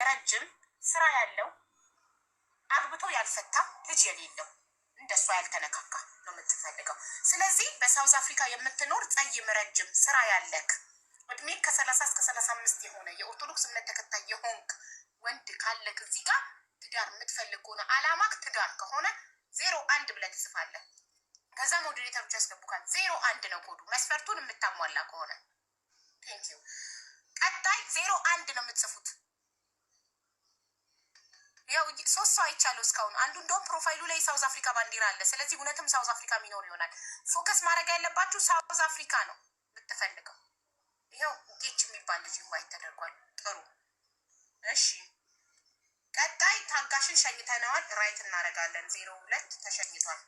ረጅም፣ ስራ ያለው፣ አግብቶ ያልፈታ፣ ልጅ የሌለው፣ እንደሷ ያልተነካካ ነው የምትፈልገው። ስለዚህ በ South Africa የምትኖር ጠይም፣ ረጅም፣ ስራ ያለክ፣ እድሜ ከ30 እስከ 35 የሆነ፣ የኦርቶዶክስ እምነት ተከታይ የሆንክ ወንድ ካለክ እዚህ ጋር ትዳር የምትፈልግ ከሆነ፣ አላማክ ትዳር ከሆነ 01 ብለህ ትጽፋለህ። ከዛ moderator ኦች ያስገቡካል። 01 ነው ኮዱ መስፈርቱን የምታሟላ ከሆነ። Thank you። ቀጣይ 01 ነው የምትጽፉት። ያው ሶስት ሰው አይቻለሁ እስካሁን። አንዱ እንደውም profile ኡ ላይ የ South Africa ባንዲራ አለ። ስለዚህ እውነትም South Africa የሚኖር ይሆናል። Focus ማድረግ ያለባችሁ South Africa ነው የምትፈልገው። ይኸው ጌች የሚባል ልጅ invite ተደርጓል። ጥሩ እሺ። ቀጣይ ታጋሽን ሸኝተነዋል። Right እናደርጋለን። 02 ተሸኝቷል።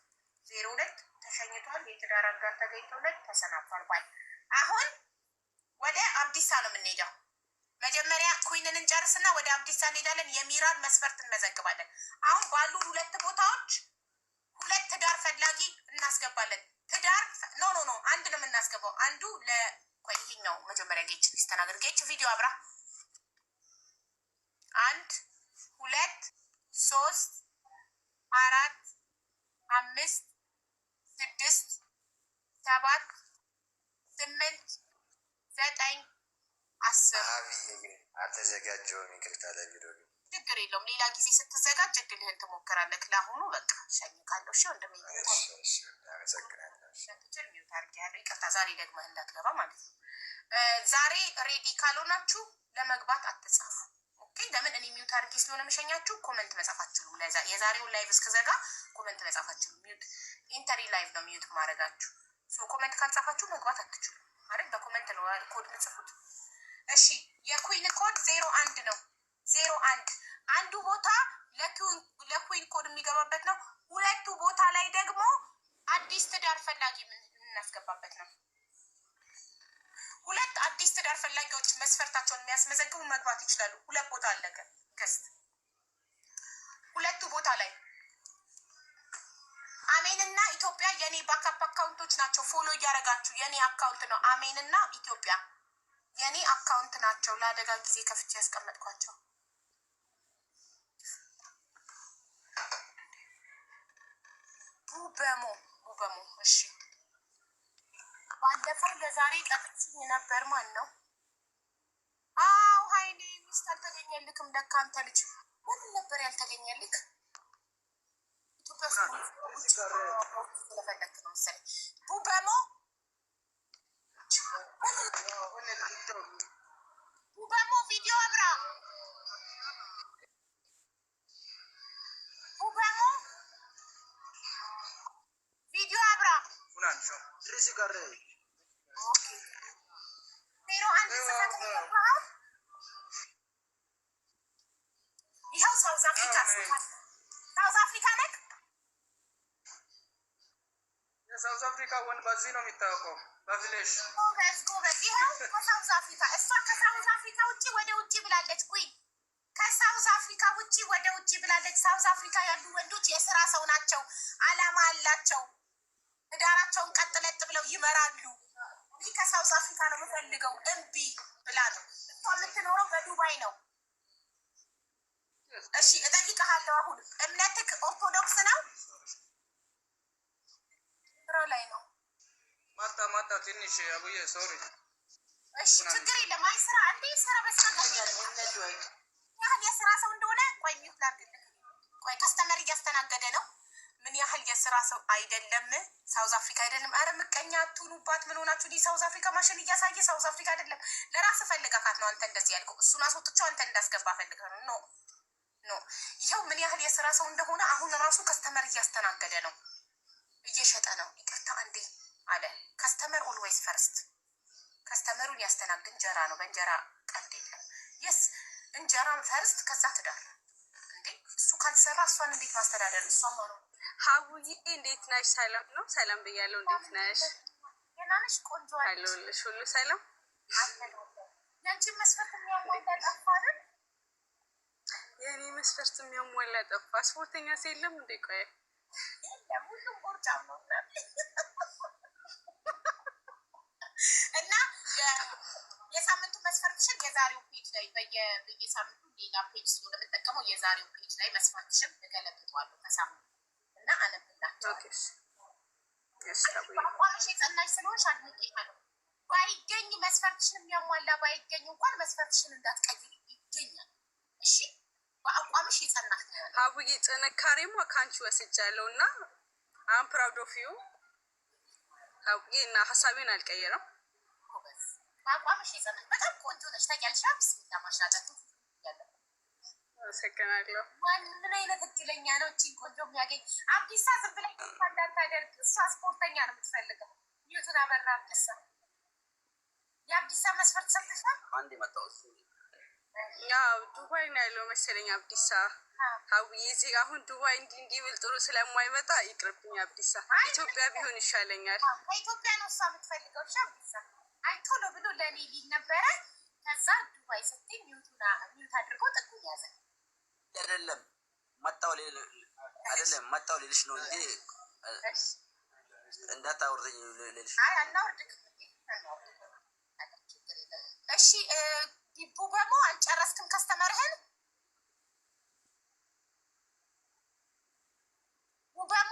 02 ተሸኝቷል። የትዳር አጋር ተገኝቶለት ተሰናብቷል። Bye። አሁን ወደ አብዲሳ ነው የምንሄደው። መጀመሪያ ኩዊንን እንጨርስና ወደ አብዲሳ እንሄዳለን። የሚራን መስፈርት እንመዘግባለን። አሁን ባሉ ሁለት ቦታዎች ሁለት ትዳር ፈላጊ እናስገባለን። ትዳር no, no, no፣ አንድ ነው የምናስገባው። አንዱ ለቆይ ይሄኛው መጀመሪያ ጌች ይስተናገድ። ጌች ቪዲዮ አብራ። አንድ፣ ሁለት፣ ሶስት፣ አራት፣ አምስት፣ ስድስት፣ ሰባት፣ ስምንት፣ ዘጠኝ፣ 10። አብዬ ግን አልተዘጋጀውም። ይቅርታ ለቪዲዮ ግን። ችግር የለውም። ሌላ ጊዜ ስትዘጋጅ እድልህን ትሞክራለህ። ለአሁኑ በቃ ሸኝካለሁ። እሺ ወንድሜ። እሺ፣ አመሰግናለሁ። ትችል mute አድርጌያለሁ። ይቅርታ ዛሬ ደግመህ እንዳትገባ ማለት ነው። ዛሬ ready ካልሆናችሁ ለመግባት አትጻፉ። Okay። ለምን እኔ mute አድርጌ ስለሆነ መሸኛችሁ comment መጻፍ አትችሉም። የዛሬውን live እስክዘጋ comment መጻፍ አትችሉም። Mute entire live ነው mute ማድረጋችሁ። So comment ካልጻፋችሁ መግባት አትችሉም አይደል? በ comment ነው ኮድ ምጽፉት። እሺ የኩዊን ኮድ 01 ነው። 01 አንዱ ቦታ ለኩዊን ኮድ የሚገባበት ነው። ሁለቱ ቦታ ላይ ደግሞ አዲስ ትዳር ፈላጊ የምናስገባበት ነው። ሁለት አዲስ ትዳር ፈላጊዎች መስፈርታቸውን የሚያስመዘግቡ መግባት ይችላሉ። ሁለት ቦታ አለቀ። Guest ሁለቱ ቦታ ላይ አሜንና ኢትዮጵያ የኔ backup account ኦች ናቸው። Follow እያደረጋችሁ የኔ account ነው። አሜንና ኢትዮጵያ የኔ account ናቸው። ለአደጋ ጊዜ ከፍቼ ያስቀመጥኳቸው። ቡበሞ ቡበሞ። እሺ ባለፈው ለዛሬ ቀጥቅሽኝ ነበር። ማን ነው? አዎ ሀይሌ ሚስት አልተገኘልክም ለካ አንተ ልጅ። ለምን ነበር ያልተገኘልክ? ኢትዮጵያ ውስጥ ስለፈለክ ነው መሰለኝ። ቡበሞ ቡበሞ ቪዲዮ አብራ። ቡበሞ ቪዲዮ አብራ። Okay 01 ጽፈት ነው የገባኸው? ይኸው South Africa፣ South Africa ነክ። የ South Africa ወንድ በዚህ ነው የሚታወቀው፣ በ flesh። ጎበዝ ጎበዝ። ይኸው ከ South Africa፣ እሷ ከ South Africa ውጭ ወደ ውጭ ብላለች። ኩዊን ከ South Africa ውጭ ወደ ውጭ ብላለች። South Africa ያሉ ወንዶች የስራ ሰው ናቸው፣ አላማ አላቸው፣ ትዳራቸውን ቀጥ ለጥ ብለው ይመራሉ። እኔ ከ South Africa ነው የምፈልገው እምቢ ብላ ነው። እሷ የምትኖረው በዱባይ ነው። እሺ እጠይቅሃለሁ። አሁን እምነትክ ኦርቶዶክስ ነው? ስራ ላይ ነው። ማጣ ማጣ ትንሽ አቡዬ sorry። እሺ ችግር የለም። አይ ስራ እንዴ ስራ በስራ ያህል የስራ ሰው እንደሆነ ቆይ mute ላድርግልህ። ቆይ customer እያስተናገደ ነው። ምን ያህል የስራ ሰው አይደለም። South Africa አይደለም። አረ ምቀኛ አትሁኑባት። ምን ሆናችሁ? እኔ South Africa ማሽን እያሳየ South Africa አይደለም። ለራስ ፈልገካት ነው አንተ እንደዚህ ያልከው። እሱን አስወጥቼው አንተ እንዳስገባ ፈልገህ ነው። No, no። ይኸው ምን ያህል የስራ ሰው እንደሆነ አሁን ራሱ customer እያስተናገደ ነው፣ እየሸጠ ነው። ይቅርታ አንዴ አለ። Customer always first። Customer ኡን ያስተናግድ። እንጀራ ነው፣ በእንጀራ ቀልድ የለም። Yes፣ እንጀራ first፣ ከዛ ትዳር። እንዴ እሱ ካልሰራ እሷን እንዴት ማስተዳደር? እሷም ነው። ሀቡዬ እንዴት ነሽ? ሰላም ነው? ሰላም ብያለሁ። እንዴት ነሽ? ደህና ነሽ? ቆንጆ አለሽ? አለሁልሽ። ሁሉ ሰላም? ያንቺን መስፈርት የሚያሟላ ጠፋ አይደል? የእኔ መስፈርት የሚያሟላ ጠፋ። ስፖርተኛ ሰው የለም እንዴ? ቆይ። የለም፣ ሁሉም ቦርጫም ነው እና የሳምንቱ መስፈርትሽን የዛሬው page ላይ በየሳምንቱ ሌላ page የዛሬው page ላይ መስፈርትሽን እገለብጠዋለሁ ከሳምንት እና አነብላቸዋለሁ። በአቋምሽ የጸናሽ ስለሆንሽ አድንቄሻለሁ። ባይገኝ መስፈርትሽን የሚያሟላ ባይገኝ እንኳን መስፈርትሽን እንዳትቀይሪ ይገኛል። እሺ፣ በአቋምሽ የጸናሽ ነው። ሀቡዬ ጥንካሬማ ከአንቺ ወስጃለሁ እና I'm proud of you ሀቡዬ፣ እና ሀሳቤን አልቀየረም። ጎበዝ፣ በአቋምሽ የጸናሽ በጣም ቆንጆ ነሽ። ታውቂያለሽ። ብስሚላ ማሻአላ። አመሰግናለሁ። ምን አይነት እድለኛ ነው እቺን ቆንጆ የሚያገኝ። አብዲሳ ዝም ብለህ እንዳታደርግ፣ እሷ ስፖርተኛ ነው የምትፈልገው። mute ኡን አበራ አብዲሳ። የአብዲሳ መስፈርት ሰምተሻል? አንድ የመጣው እሱ ያው ዱባይ ነው ያለው መሰለኝ አብዲሳ። ሀቡዬ እዚህ አሁን ዱባይ እንዲህ እንዲህ ብል ጥሩ ስለማይመጣ ይቅርብኝ አብዲሳ። ኢትዮጵያ ቢሆን ይሻለኛል። ከኢትዮጵያ ነው እሷ የምትፈልገው። እሺ አብዲሳ፣ አይ ቶሎ ብሎ ለእኔ ሊል ነበረ። ከዛ ዱባይ ስትይ mute አድርጎ ጥጉን ያዘ። አይደለም መጣው አይደለም መጣው ልልሽ ነው እንጂ እንዳታወርደኝ ልልሽ። አይ አናወርድክም። እሺ ዲቡ ደግሞ አልጨረስክም customer ህን? ቡበሞ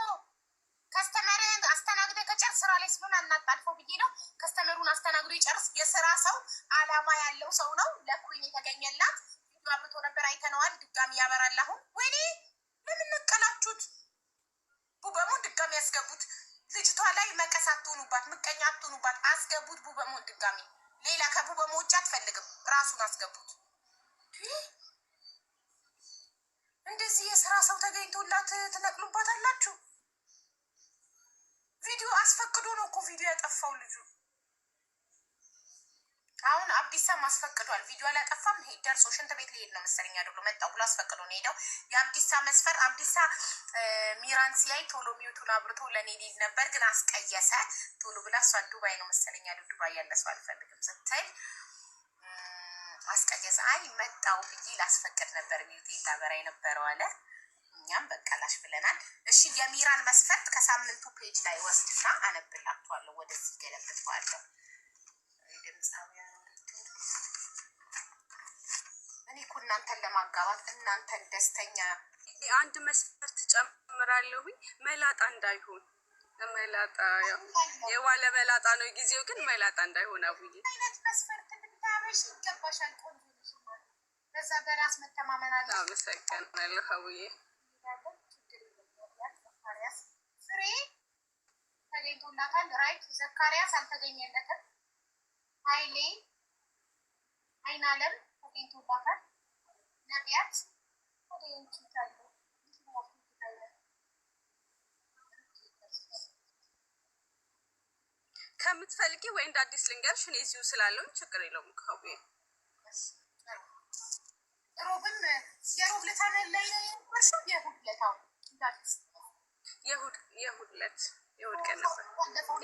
customer ህን አስተናግደ ከጨርስ ስራ ላይ ስለሆነ አናጣልፈው ብዬ ነው። customer ኡን አስተናግዶ ይጨርስ። የስራ ሰው አላማ ያለው ሰው ነው። ለኩኝ የተገኘላት ቪዲዮ አብርቶ ነበር፣ አይተነዋል። ድጋሚ ያበራል አሁን። ወይኔ ለምን ነቀላችሁት? ቡበሞን ድጋሚ ያስገቡት። ልጅቷ ላይ መቀስ አትሆኑባት፣ ምቀኛ አትሆኑባት። አስገቡት ቡበሞን ድጋሚ። ሌላ ከቡበሞ ውጭ አትፈልግም። ራሱን አስገቡት። እንደዚህ የስራ ሰው ተገኝቶላት ትነቅሉባት አላችሁ። ቪዲዮ አስፈቅዶ ነው እኮ ቪዲዮ ያጠፋው ልጁ። አሁን አብዲሳም አስፈቅዷል። ቪዲዮ አላጠፋም። ደርሶ ሽንት ቤት ሊሄድ ነው መሰለኝ አይደሉ? መጣው ብሎ አስፈቅዶ ነው ሄደው። የአብዲሳ መስፈር አብዲሳ ሚራን ሲያይ ቶሎ mute ኡን አብርቶ ለእኔ ሊል ነበር፣ ግን አስቀየሰ። ቶሎ ብላ እሷ ዱባይ ነው መሰለኝ አይደል? ዱባይ ያለ ሰው አልፈልግም ስትል አስቀየሰ። አይ መጣው ብዬ ላስፈቅድ ነበር mute ኤን ላበራ የነበረው አለ። እኛም በቃ ላሽ ብለናል። እሺ የሚራን መስፈርት ከሳምንቱ page ላይ ወስድና አነብላችኋለሁ። ወደዚህ ገለብጠዋለሁ። ድምፃውያን እኔ እኮ እናንተን ለማጋባት እናንተን ደስተኛ አንድ መስፈርት ጨምራለሁኝ፣ መላጣ እንዳይሆን። መላጣ ያው የዋለ መላጣ ነው ጊዜው፣ ግን መላጣ እንዳይሆን አቡዬ። አይነት መስፈርት ልታበሽ ይገባሻል። ቆንጆ ነሽ፣ በዛ በራስ መተማመን አለ። አመሰግናለሁ አቡዬ። ዘካሪያስ ፍሬ ተገኝቶላታል። Right ዘካሪያስ አልተገኘለትም። ሀይሌ አይናለም ተገኝቶላታል። ነቢያት ከምትፈልጊ ወይ እንደ አዲስ ልንገርሽ፣ እኔ እዚሁ ስላለሁኝ ችግር የለውም አቡዬ። ሮብም የሮብ ለታ ላይ ነው የነበርሽው? የእሑድ ለታው እንደ አዲስ የእሑድ ዕለት የእሑድ ቀን ነበር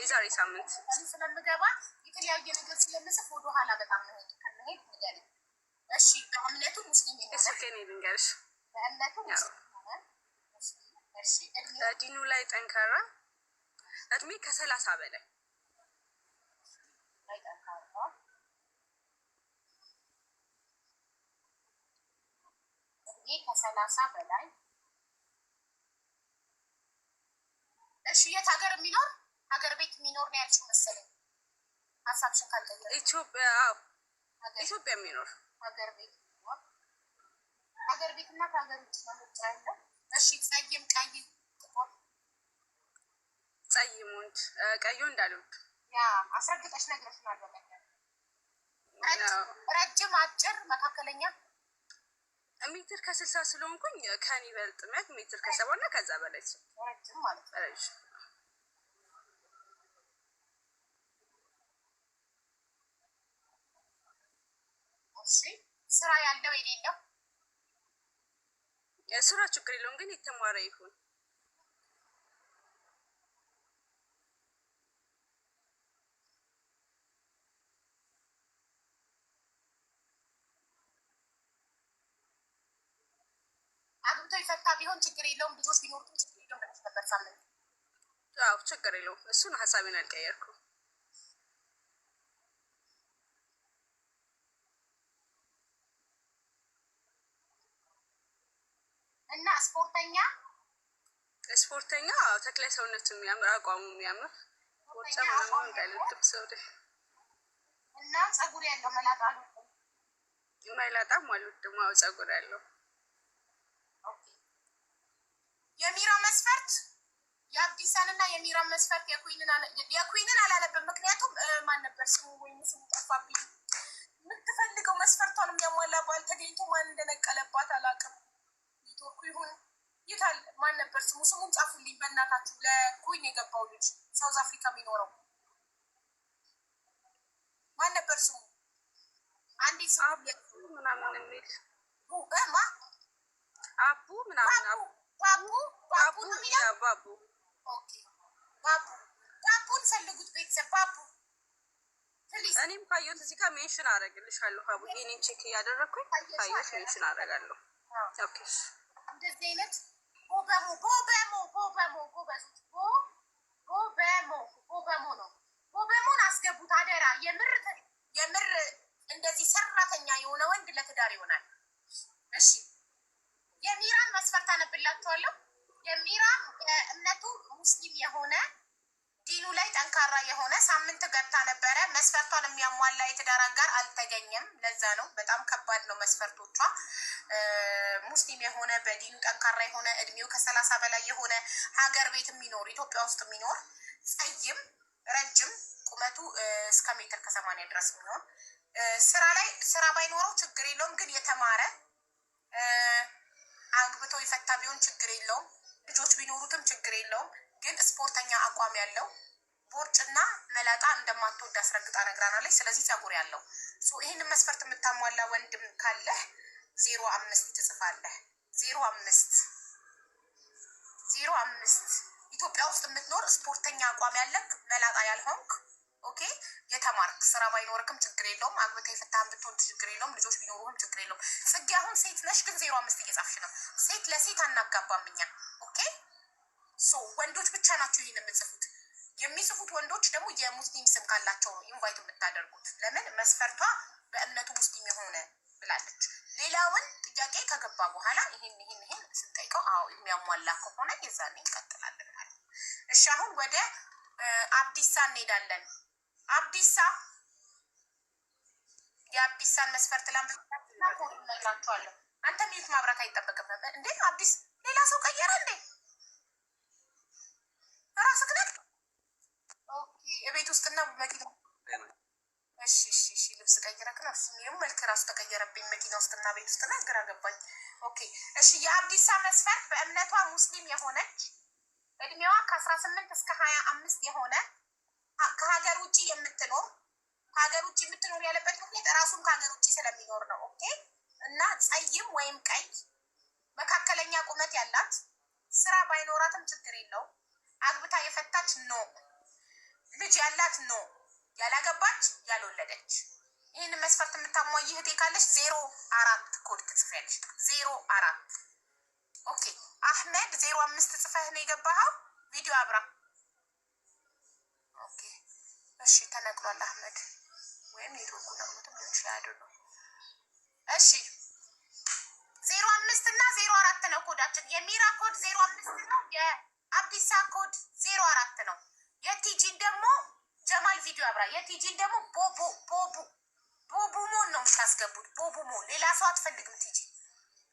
የዛሬ ሳምንት ስለምገባ የተለያየ ነገር ስለምጽፍ ወደኋላ በጣም መሄድ ከመሄድ ንገሪኝ። እሺ በእምነቱ ሙስሊም የሆነ እሱ ከኔ ልንገርሽ፣ በእምነቱ ሙስሊም የሆነ እሺ፣ እድሜ ዲኑ ላይ ጠንካራ፣ እድሜ ከ30 በላይ ላይ ጠንካራ፣ እድሜ ከ30 በላይ። እሺ የት ሀገር የሚኖር? ሀገር ቤት የሚኖር ነው ያልሽው መሰለኝ። ሀሳብሽን ካልቀየርሽ ኢትዮጵያ። አዎ ኢትዮጵያ የሚኖር ሀገር ቤት የሚኖር ሀገር ቤት እና ከሀገር ውጭ ነው ምርጫ ያለው። እሺ ጸይም፣ ቀይ፣ ጥቁር? ጸይም ወንድ፣ ቀይ ወንድ አልወድም። ያ አስረግጠሽ ነግረሽናል በቀደም። ረጅም፣ አጭር፣ መካከለኛ? ሜትር ከ60 ስለሆንኩኝ ከኔ በልጥ ሚያት ሜትር ከ70 እና ከዛ በላይ ሰው ረጅም ማለት ነው። ረጅም። እሺ ስራ ያለው የሌለው? ስራ ችግር የለውም፣ ግን የተማረ ይሁን። አግብቶ የፈታ ቢሆን ችግር የለውም፣ ልጆች ቢኖሩትም ችግር የለውም ብለሽ ነበር ሳምንት። አዎ ችግር የለውም። እሱን ሀሳቤን አልቀየርኩም። እና ስፖርተኛ። ስፖርተኛ፣ አዎ፣ ተክለ ሰውነቱ የሚያምር፣ አቋሙ የሚያምር፣ ቦርጫ ምናምን እንዳይለጥፍ ሰው ላይ። እና ጸጉር ያለው፣ መላጣ አልወድም። መላጣም አልወድም። አዎ፣ ጸጉር ያለው። Okay። የሚራ መስፈርት፣ የአብዲሳን እና የሚራ መስፈርት፣ የኩዊንን አላነብም። ምክንያቱም ማን ነበር ስሙ? ወይም ስሙ ጠፋብኝ። የምትፈልገው መስፈርቷን የሚያሟላ ባል ተገኝቶ ማን እንደነቀለባት አላውቅም። ኔትወርኩ ይሁን የታል? ማን ነበር ስሙ? ስሙን ጻፉልኝ በእናታችሁ። ለኩዊን የገባው ልጅ፣ ሳውዝ አፍሪካ የሚኖረው፣ ማን ነበር ስሙ? አንዴ ስሙ። አቡ ምናምን የሚል። ማ? አቡ ምናምን። ባቡ፣ ባቡ፣ ባቡ ነው የሚለው። Yeah፣ ባቡ። Okay፣ ባቡ፣ ባቡን ፈልጉት ቤተሰብ፣ ባቡ please። እኔም ካየሁት እዚህ ጋር mention አደርግልሻለሁ። ሀቡ፣ የኔን check እያደረግኩኝ ካየሁት mention አደርጋለሁ። Okay። እንደዚህ አይነት ቦበሞ፣ ቦበሞ፣ ቦበሞ፣ ጎበዞች፣ ቦበሞ፣ ቦበሞ ነው። ቦበሞን አስገቡት አደራ። የምር የምር እንደዚህ ሰራተኛ የሆነ ወንድ ለትዳር ይሆናል። እሺ፣ የሚራን መስፈርት አነብላችኋለሁ። የሚራ በእምነቱ ሙስሊም የሆነ፣ ዲኑ ላይ ጠንካራ የሆነ። ሳምንት ገብታ ነበረ። መስፈርቷን የሚያሟላ የትዳር አጋር አልተገኘም። ለዛ ነው፣ በጣም ከባድ ነው መስፈርቶቿ። ሙስሊም የሆነ፣ በዲኑ ጠንካራ የሆነ፣ እድሜው ከ30 በላይ የሆነ፣ ሀገር ቤት የሚኖር፣ ኢትዮጵያ ውስጥ የሚኖር፣ ጸይም፣ ረጅም፣ ቁመቱ እስከ ሜትር ከ80 ድረስ የሚሆን፣ ስራ ላይ ስራ ባይኖረው ችግር የለውም፣ ግን የተማረ፣ አግብቶ የፈታ ቢሆን ችግር የለውም። ልጆች ቢኖሩትም ችግር የለውም። ግን ስፖርተኛ አቋም ያለው፣ ቦርጭና መላጣ እንደማትወድ አስረግጣ ነግራናለች። ስለዚህ ጸጉር ያለው። ይህንን መስፈርት የምታሟላ ወንድም ካለህ 05 ትጽፋለህ። 05፣ 05፣ ኢትዮጵያ ውስጥ የምትኖር፣ ስፖርተኛ አቋም ያለክ፣ መላጣ ያልሆንክ፣ okay፣ የተማርክ፣ ስራ ባይኖርክም ችግር የለውም። አግብተህ የፈታህን ብትሆን ችግር የለውም። ልጆች ቢኖሩህም ችግር የለውም። ጽጌ፣ አሁን ሴት ነሽ፣ ግን 05 እየጻፍሽ ነው። ሴት ለሴት አናጋባም እኛ። Okay፣ so ወንዶች ብቻ ናቸው ይህን የምጽፉት። የሚጽፉት ወንዶች ደግሞ የሙስሊም ስም ካላቸው ነው invite የምታደርጉት። ለምን? መስፈርቷ በእምነቱ ሙስሊም የሆነ ብላለች። ሌላውን ጥያቄ ከገባ በኋላ ይህን ይህን ይህን ስንጠይቀው አዎ የሚያሟላ ከሆነ የዛኔ እንቀጥላለን ማለት ነው። እሺ፣ አሁን ወደ አብዲሳ እንሄዳለን። አብዲሳ፣ የአብዲሳን መስፈርት ላንብብና ኮድ እነግራቸዋለሁ። አንተ mute ማብራት አይጠበቅም እንዴ? አብዲስ ሌላ ሰው ቀየረ እንዴ? ራስህ ነህ? Okay፣ እቤት ውስጥና መኪና። እሺ፣ ልብስ ቀይረክ ነው። እሱ መልክ ራሱ ተቀየረብኝ። መኪና ውስጥና ቤት ውስጥና ግራ ገባኝ። Okay፣ እሺ፣ የአብዲሳ መስፈርት በእምነቷ ሙስሊም የሆነች፣ እድሜዋ ከ18 እስከ 25 የሆነ፣ ከሀገር ውጭ የምትኖር። ከሀገር ውጭ የምትኖር ያለበት ምክንያት እራሱም ከሀገር ውጭ ስለሚኖር ነው። Okay፣ እና ጸይም ወይም ቀይ፣ መካከለኛ ቁመት ያላት፣ ስራ ባይኖራትም ችግር የለውም። አግብታ የፈታች no፣ ልጅ ያላት no፣ ያላገባች፣ ያልወለደች። ይህን መስፈርት የምታሟይ እህቴ ካለች 04 ኮድ ትጽፊያለሽ። 04። Okay፣ አህመድ 05 ጽፈህ ነው የገባኸው። ቪዲዮ አብራ። Okay፣ እሺ፣ ተነግሯል። አህመድ ወይም ኔትወርኩ ነቅሎትም ሊሆን ይችላል። አይደለም። እሺ፣ 05 እና 04 ነው ኮዳችን። የሚራ ኮድ 05 ነው። የአብዲሳ ኮድ 04 ነው። የቲጂን ደግሞ ጀማል ቪዲዮ አብራ። የቲጂን ደግሞ ቦቦ፣ ቦቡ፣ ቦቡሞን ነው የምታስገቡት። ቦቡሞን፣ ሌላ ሰው አትፈልግም። ቲጂ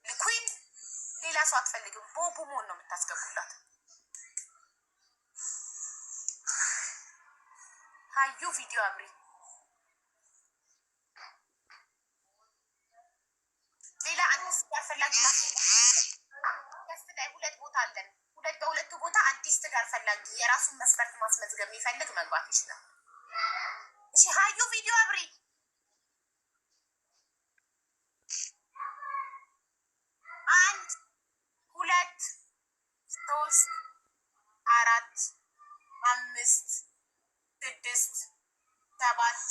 ኩዊን ሌላ ሰው አትፈልግም። ቦቡሞን ነው የምታስገቡላት። ሀዩ ቪዲዮ አብሪ። ሌላ አዲስ ትዳር ፈላጊ ላይ ሁለት ቦታ አለን። ሁለት በሁለቱ ቦታ አዲስ ትዳር ፈላጊ የራሱን መስፈርት ማስመዝገብ የሚፈልግ መግባት ይችላል። እሺ፣ ሀዩ ቪዲዮ አብሪ። አንድ፣ ሁለት፣ ሶስት፣ አራት፣ አምስት፣ ስድስት፣ ሰባት፣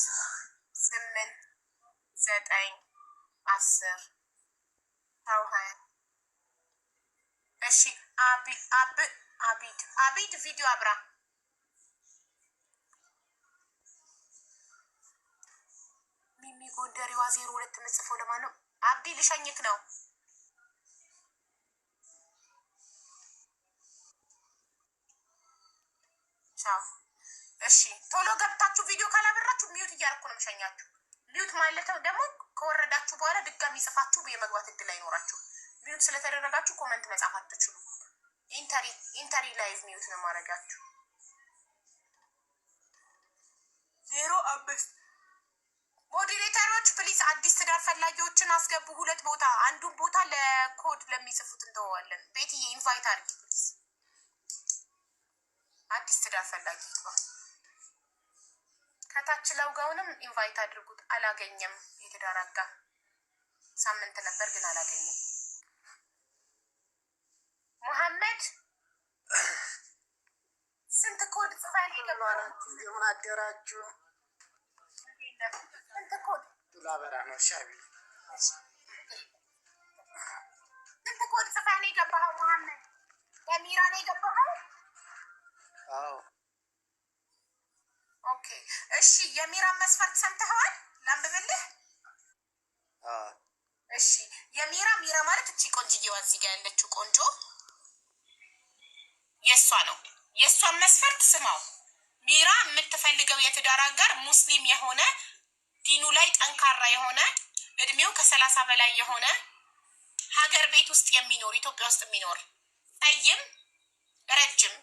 ስምንት፣ ዘጠኝ፣ 10፣ 20። እሺ፣ አብ አቢድ፣ አቢድ ቪዲዮ አብራ። ሚሚ ጎንደሬዋ 02 የምጽፈው ለማን ነው? አብዲ፣ ልሸኝክ ነው። ቻው። እሺ ቶሎ ገብታችሁ ቪዲዮ ካላበራችሁ mute እያደረኩ ነው የምሸኛችሁ። Mute ማለት ደግሞ ከወረዳችሁ በኋላ ድጋሚ ጽፋችሁ የመግባት እድል አይኖራችሁ። Mute ስለተደረጋችሁ comment መጻፍ አትችሉ። Entry live mute ነው ማድረጋችሁ። 05። Moderator ኦች please አዲስ ትዳር ፈላጊዎችን አስገቡ። ሁለት ቦታ፣ አንዱን ቦታ ለኮድ ለሚጽፉት እንተወዋለን። ቤትዬ invite አድርጊ please። አዲስ ትዳር ፈላጊ ይግባ። ከታች ለውጋውንም invite አድርጉት። አላገኘም። የትዳር አጋር ሳምንት ነበር ግን አላገኘም። መሐመድ ስንት ኮድ ጽፈህ ነው የገባው? እንደምን አደራችሁ? ስንት ኮድ ላበራ ነው ሻቢ። ስንት ኮድ ጽፈህ ነው የገባኸው? መሐመድ ለሚራ ነው የገባኸው? አዎ። Okay እሺ፣ የሚራን መስፈርት ሰምተኸዋል? ላንብብልህ? አዎ። እሺ፣ የሚራ፣ ሚራ ማለት እቺ ቆንጅዬዋ እዚህ ጋር ያለችው ቆንጆ የእሷ ነው። የእሷን መስፈርት ስማው። ሚራ የምትፈልገው የትዳር አጋር ሙስሊም የሆነ፣ ዲኑ ላይ ጠንካራ የሆነ፣ እድሜው ከ30 በላይ የሆነ፣ ሀገር ቤት ውስጥ የሚኖር፣ ኢትዮጵያ ውስጥ የሚኖር፣ ጠይም ረጅም፣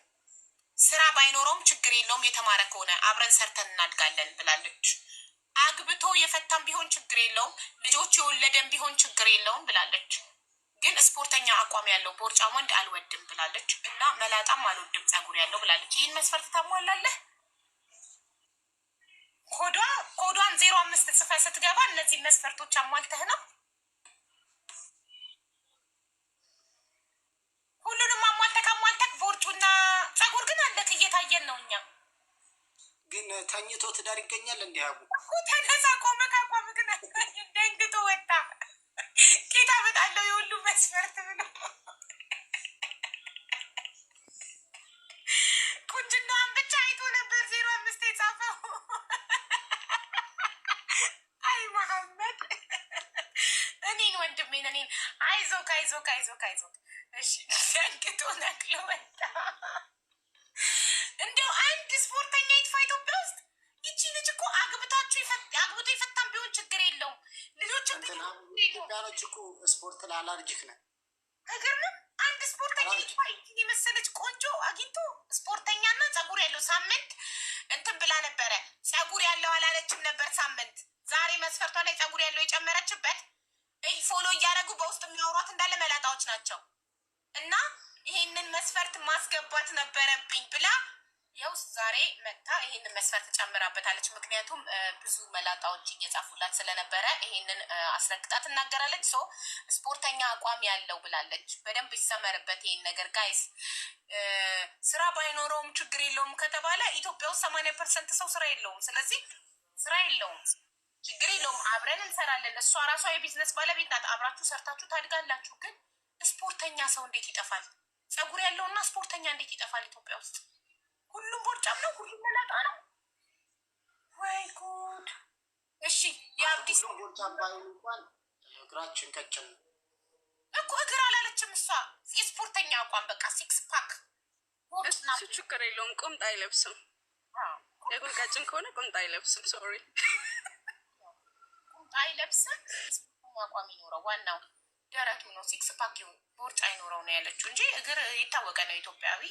ስራ ባይኖረውም ችግር የለውም፣ የተማረ ከሆነ አብረን ሰርተን እናድጋለን ብላለች። አግብቶ የፈታም ቢሆን ችግር የለውም፣ ልጆች የወለደም ቢሆን ችግር የለውም ብላለች። ግን ስፖርተኛ አቋም ያለው ቦርጫም ወንድ አልወድም ብላለች እና መላጣም አልወድም ጸጉር ያለው ብላለች። ይህን መስፈርት ታሟላለህ? ኮዷን 05 ጽፈህ ስትገባ እነዚህን መስፈርቶች አሟልተህ ነው። ሁሉንም አሟልተህ አሟልተህ ቦርጩና ጸጉር ግን አለክ፣ እየታየን ነው እኛ። ግን ተኝቶ ትዳር ይገኛል? እንዲህ አቡ። እኮ ተነሳ ቆመ ካቋም ግን ደንግጦ ወጣ። ጌታ በጣለው የሁሉ መስፈርት ብሎ ቁንጅናዋን ብቻ አይቶ ነበር 05 የጻፈው። አይ መሐመድ፣ እኔን ወንድሜን እኔን፣ አይዞክ አይዞክ አይዞክ አይዞክ። እሺ ደንግጦ ነቅሎ ወጣ። እንደው አንድ ስፖርተኛ ይጥፋ ኢትዮጵያ ውስጥ? ይቺ ልጅ እኮ አግብታችሁ አግብቶ የፈታም ቢሆን ችግር የለውም። ልጆችን እንትን ኢትዮጵያኖች እኮ ስፖርት ላይ allergic ነን። አይገርምም? አንድ ስፖርተኛ ይጥፋ? ይቺን የመሰለች ቆንጆ አግኝቶ ስፖርተኛና ጸጉር ያለው። ሳምንት እንትን ብላ ነበረ። ጸጉር ያለው አላለችም ነበር ሳምንት። ዛሬ መስፈርቷ ላይ ጸጉር ያለው የጨመረችበት follow እያደረጉ በውስጥ የሚያወሯት እንዳለ መላጣዎች ናቸው። እና ይሄንን መስፈርት ማስገባት ነበረብኝ ብላ ይኸው ዛሬ መታ ይሄንን መስፈርት ጨምራበታለች። ምክንያቱም ብዙ መላጣዎች እየጻፉላት ስለነበረ ይሄንን አስረግጣ ትናገራለች። So ስፖርተኛ አቋም ያለው ብላለች። በደንብ ይሰመርበት ይሄን ነገር guys። ስራ ባይኖረውም ችግር የለውም ከተባለ ኢትዮጵያ ውስጥ 80% ሰው ስራ የለውም። ስለዚህ ስራ የለውም ችግር የለውም፣ አብረን እንሰራለን። እሷ ራሷ የቢዝነስ ባለቤት ናት። አብራችሁ ሰርታችሁ ታድጋላችሁ። ግን ስፖርተኛ ሰው እንዴት ይጠፋል? ጸጉር ያለውና ስፖርተኛ እንዴት ይጠፋል? ኢትዮጵያ ውስጥ ሁሉም ቦርጫም ነው፣ ሁሉም መላጣ ነው። ወይ ጉድ! እሺ የአብዲስ ሁሉም ቦርጫም ባይሆን እንኳን እግራችን ቀጭን ነው። እኮ እግር አላለችም እሷ። የስፖርተኛ አቋም በቃ six pack። እሱ ችግር የለውም። ቁምጣ አይለብስም። እግሩ ቀጭን ከሆነ ቁምጣ አይለብስም። Sorry። ቁምጣ አይለብስም። የስፖርተኛ አቋም ይኖረው፣ ዋናው ደረቱ ነው። Six pack ይሁን ቦርጫ አይኖረው ነው ያለችው እንጂ እግር የታወቀ ነው ኢትዮጵያዊ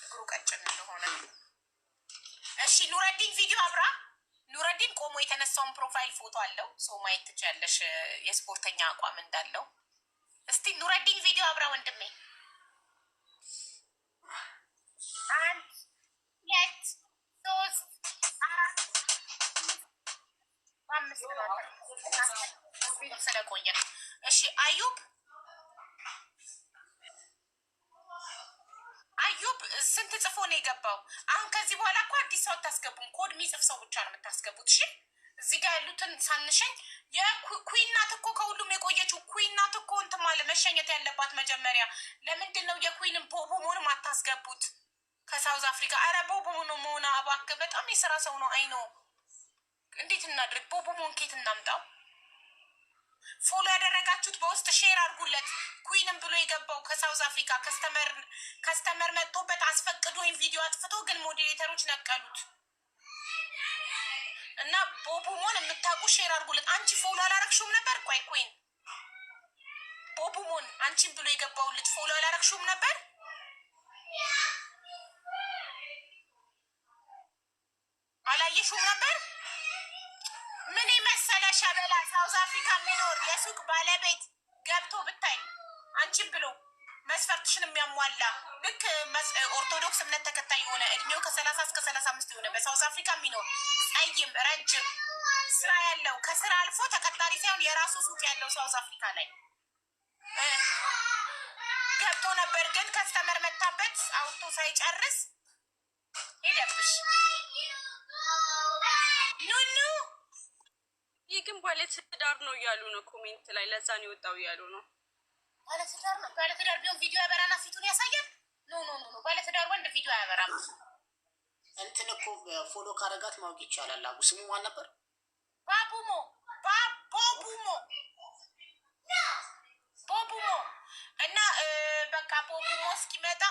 እግሩ ቀጭን እንደሆነ። እሺ ኑረዲን ቪዲዮ አብራ። ኑረዲን ቆሞ የተነሳውን profile ፎቶ አለው። ሰው ማየት ትችያለሽ የስፖርተኛ አቋም እንዳለው። እስቲ ኑረዲን ቪዲዮ አብራ ወንድሜ። አንድ፣ ሁለት፣ ሶስት፣ አራት፣ አምስት ነው ስለቆየ። እሺ አዩብ፣ አዩብ ስንት ጽፎ ነው የገባው? አሁን ከዚህ በኋላ እኮ አዲስ ሰው አታስገቡም። ኮድ የሚጽፍ ሰው ብቻ ነው የምታስገቡት። እሺ እዚህ ጋር ያሉትን ሳንሸኝ የኩዊን ናት እኮ ከሁሉም የቆየችው ኩዊን ናት እኮ እንትን ማለት መሸኘት ያለባት መጀመሪያ። ለምንድን ነው የኩዊንን ቦቦሞንም አታስገቡት? ከሳውዝ አፍሪካ። አረ ቦቦሞ መሆና እባክህ፣ በጣም የስራ ሰው ነው። አይኖ እንዴት እናድርግ? ቦቦሞን ኬት እናምጣው? Follow ያደረጋችሁት በውስጥ share አድርጉለት። ኩዊንም ብሎ የገባው ከሳውዝ አፍሪካ customer መጥቶበት አስፈቅዶ ወይም ቪዲዮ አጥፍቶ ግን moderator ኦች ነቀሉት እና ቦቡሞን የምታውቁ share አድርጉለት። አንቺ follow አላረግሽውም ነበር? ቆይ ኩዊን ቦቡሞን አንቺን ብሎ የገባውን ልጅ follow አላረግሽውም ነበር? አላየሽውም ነበር? ምን የመሰለ ሸበላ ሳውዝ አፍሪካ የሚኖር የሱቅ ባለቤት ገብቶ ብታይ አንቺን ብሎ መስፈርትሽን የሚያሟላ ልክ ኦርቶዶክስ እምነት ተከታይ የሆነ እድሜው ከ30 እስከ 35 የሆነ በሳውዝ አፍሪካ የሚኖር ጠይም፣ ረጅም፣ ስራ ያለው፣ ከስራ አልፎ ተቀጣሪ ሳይሆን የራሱ ሱቅ ያለው ሳውዝ አፍሪካ ላይ ገብቶ ነበር። ግን customer መታበት አውርቶ ሳይጨርስ ሄደብሽ። ኑኑ። ይህ ግን ባለትዳር ነው እያሉ ነው comment ላይ። ለዛ ነው የወጣው እያሉ ነው። ባለትዳር ነው። ባለትዳር ቢሆን ቪዲዮ ያበራና ፊቱን ያሳያል። No, no, no፣ ባለትዳር ወንድ ቪዲዮ አያበራም። እንትን እኮ follow ካረጋት ማወቅ ይቻላል። አቡ ስሙ ማን ነበር? ባቡሞ፣ ቦቡሞ፣ ቦቡሞ እና በቃ ቦቡሞ እስኪመጣ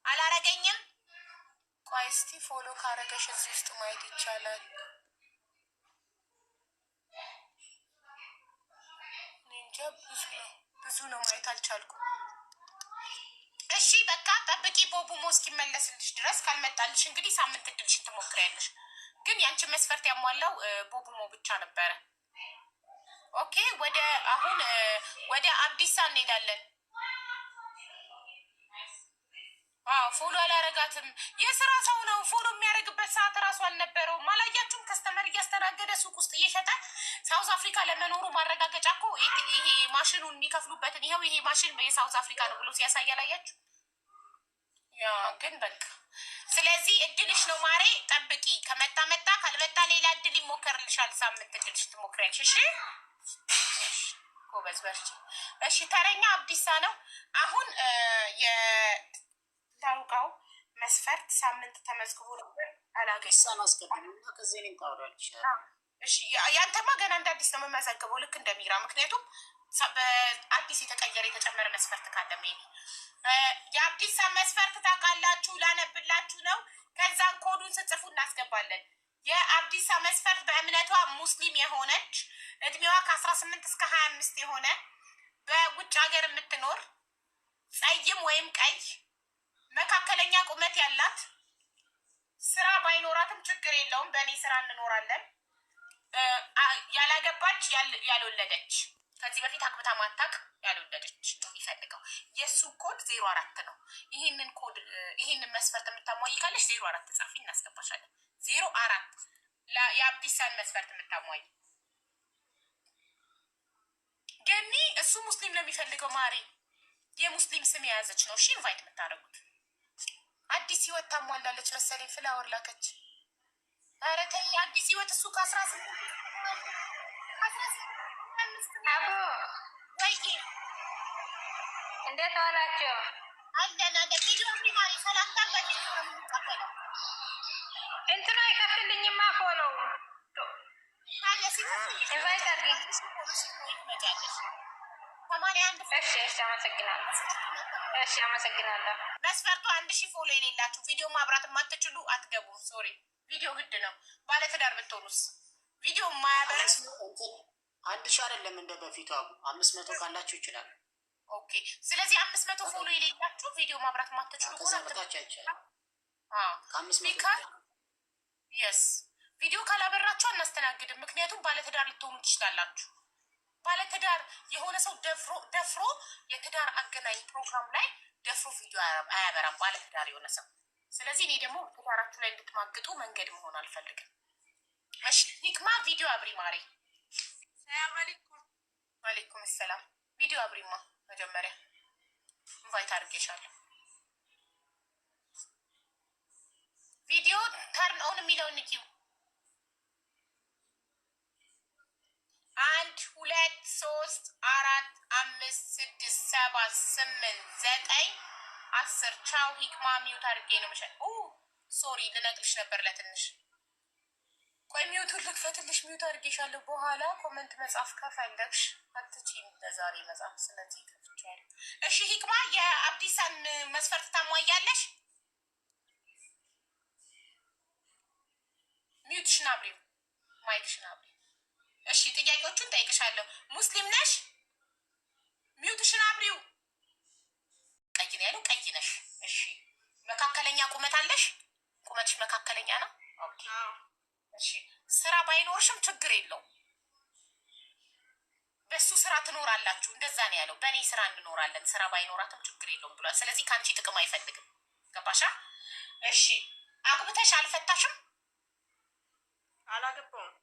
አላረገኝም። ቆይ እስቲ follow ካረገሽ እዚህ ውስጥ ማየት ይቻላል። እኔ እንጃ፣ ብዙ ነው፣ ብዙ ነው፣ ማየት አልቻልኩም። እሺ በቃ ጠብቂ ቦቡሞ እስኪመለስልሽ ድረስ። ካልመጣልሽ እንግዲህ ሳምንት እድልሽን ትሞክሪያለሽ። ግን ያንቺን መስፈርት ያሟላው ቦቡሞ ብቻ ነበረ። Okay፣ ወደ አሁን ወደ አብዲሳ እንሄዳለን። አዎ follow አላረጋትም። የስራ ሰው ነው። Follow የሚያደርግበት ሰዓት እራሱ አልነበረውም። አላያችሁም? Customer እያስተናገደ ሱቅ ውስጥ እየሸጠ ሳውዝ አፍሪካ ለመኖሩ ማረጋገጫ እኮ ይሄ ማሽኑን የሚከፍሉበትን ይኸው ይሄ ማሽን የሳውዝ አፍሪካ ነው ብሎ ሲያሳይ አላያችሁ? Yeah፣ ግን በቃ ስለዚህ እድልሽ ነው ማሬ፣ ጠብቂ። ከመጣ መጣ፣ ካልመጣ ሌላ እድል ይሞከርልሻል። ሳምንት እድልሽ ትሞክሪያለሽ። እሺ ጎበዝ፣ በርቺ። እሺ ተረኛ አብዲሳ ነው። አሁን የታውቃው መስፈርት ሳምንት ተመዝግቦ ነበር አላገኘም። እሷን አስቀድሚና ከዚህ እኔን ታወሪያለሽ። እሺ ያንተማ ገና እንደ አዲስ ነው የምመዘግበው ልክ እንደሚራ፣ ምክንያቱም በአዲስ የተቀየረ የተጨመረ መስፈርት ካለ maybe። የአብዲሳ መስፈርት ታውቃላችሁ፣ ላነብላችሁ ነው። ከዛን ኮዱን ስጽፉ እናስገባለን። የአብዲሳ መስፈርት በእምነቷ ሙስሊም የሆነች፣ እድሜዋ ከ18 እስከ 25 የሆነ፣ በውጭ ሀገር የምትኖር፣ ጸይም ወይም ቀይ፣ መካከለኛ ቁመት ያላት፣ ስራ ባይኖራትም ችግር የለውም፣ በእኔ ስራ እንኖራለን፣ ያላገባች፣ ያልወለደች፣ ከዚህ በፊት አግብታ ማታቅ፣ ያልወለደች ነው የሚፈልገው። የእሱ ኮድ 04 ነው። ይህንን ኮድ ይህንን መስፈርት የምታሟይ ካለሽ 04 ጻፊ፣ እናስገባሻለን። 04 የአብዲሳን መስፈርት የምታሟይ ገኒ። እሱ ሙስሊም ነው የሚፈልገው ማሪ፣ የሙስሊም ስም የያዘች ነው። እሺ invite የምታደርጉት አዲስ ህይወት ታሟላለች መሰለኝ። Flower ላከች። ኧረ ተይ አዲስ ህይወት፣ እሱ ከ18 18 አቡ። ወይ። እንዴት ዋላችሁ? አለን አለን። ቪዲዮ ማሪ፣ ሰላምታን በቪዲዮ ነው የምንቀበለው። እንትኑ አይከፍልኝማ follow። ታዲያ ሲከፍልሽ Invite አድርጊ። ትመጫለሽ። 81። እሺ እሺ፣ አመሰግናለሁ። እሺ አመሰግናለሁ። መስፈርቱ 1000 follow የሌላችሁ፣ ቪዲዮ ማብራት የማትችሉ አትገቡም። Sorry፣ ቪዲዮ ግድ ነው። ባለትዳር ብትሆኑስ ቪዲዮ የማያበራ እንትን 1000 አይደለም እንደ በፊቱ አቡ፣ 500 ካላችሁ ይችላል። Okay። ስለዚህ 500 follow የሌላችሁ፣ ቪዲዮ ማብራት የማትችሉ ከዛ ከሆነ በታች አይቻልም። ከ500 Because yes፣ ቪዲዮ ካላበራችሁ አናስተናግድም። ምክንያቱም ባለትዳር ልትሆኑ ትችላላችሁ። ባለትዳር የሆነ ሰው ደፍሮ ደፍሮ የትዳር አገናኝ ፕሮግራም ላይ ደፍሮ ቪዲዮ አያበራም፣ ባለትዳር የሆነ ሰው። ስለዚህ እኔ ደግሞ ትዳራችሁ ላይ እንድትማግጡ መንገድ መሆን አልፈልግም። እሺ ሂክማ ቪዲዮ አብሪ ማሬ። ሰላም አለይኩም። ዋሌይኩም ሰላም። ቪዲዮ አብሪማ መጀመሪያ፣ invite አድርጌሻለሁ። ቪዲዮ turn on የሚለውን ንኪው። አንድ፣ ሁለት፣ ሶስት፣ አራት፣ አምስት፣ ስድስት፣ ሰባት፣ ስምንት፣ ዘጠኝ፣ 10። ቻው ሂክማ፣ mute አድርጌ ነው መሸ። Sorry፣ ልነቅልሽ ነበር ለትንሽ። ቆይ mute ኡን ልክፈትልሽ። Mute አድርጌሻለሁ። በኋላ comment መጻፍ ከፈለግሽ አትችይም ለዛሬ መጻፍ፣ ስለዚህ ከፍቼዋለሁ። እሺ ሂክማ፣ የአብዲሳን መስፈርት ታሟያለሽ? Mute ሽን አብሪው፣ Mic ሽን አብሪው። እሺ ጥያቄዎቹን ጠይቅሻለሁ። ሙስሊም ነሽ? Mute ሽን አብሪው። ቀይ ነው ያለው፣ ቀይ ነሽ። እሺ መካከለኛ ቁመት አለሽ? ቁመትሽ መካከለኛ ነው? Okay። እሺ ስራ ባይኖርሽም ችግር የለውም። በሱ ስራ ትኖራላችሁ። እንደዛ ነው ያለው። በእኔ ስራ እንኖራለን፣ ስራ ባይኖራትም ችግር የለውም ብሏል። ስለዚህ ከአንቺ ጥቅም አይፈልግም። ገባሻ? እሺ አግብተሽ አልፈታሽም? አላገባውም።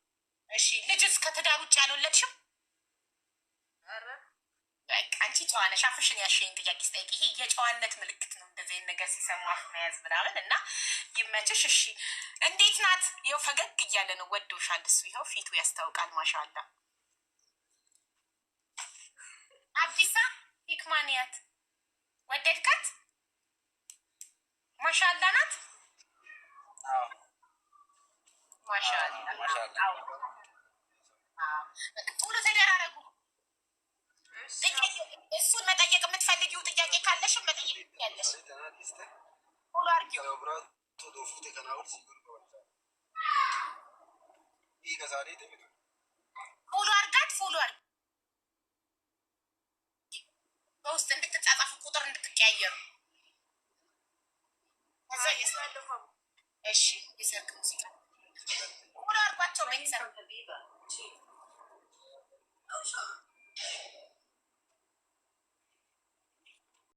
እሺ ልጅስ ከትዳር ውጭ አልወለድሽም? ኧረ። በቃ አንቺ ጨዋ ነሽ። አፍሽን ያሸኝ ጥያቄ ስጠይቅ ይሄ የጨዋነት ምልክት ነው። እንደዚህ አይነት ነገር ሲሰሙ አፍ መያዝ ምናምን እና ይመችሽ። እሺ እንዴት ናት? ይኸው ፈገግ እያለ ነው። ወዶሻል እሱ። ይኸው ፊቱ ያስታውቃል። ማሻአላ። አብዲሳ፣ ሂክማንያት ወደድካት? ማሻአላ ናት። አዎ። ማሻአላ። ማሻአላ። Follow ተደራረጉ። ጥያቄ እሱን መጠየቅ የምትፈልጊው ጥያቄ ካለሽም መጠየቅ ያለሽ follow አድርጊው። Follow አድርጋት። Follow አድርጊ። በውስጥ እንድትጻጻፉ ቁጥር እንድትቀያየሩ። ከዛ እሺ የሰርግ ሙዚቃ follow አድርጓቸው ቤተሰብ።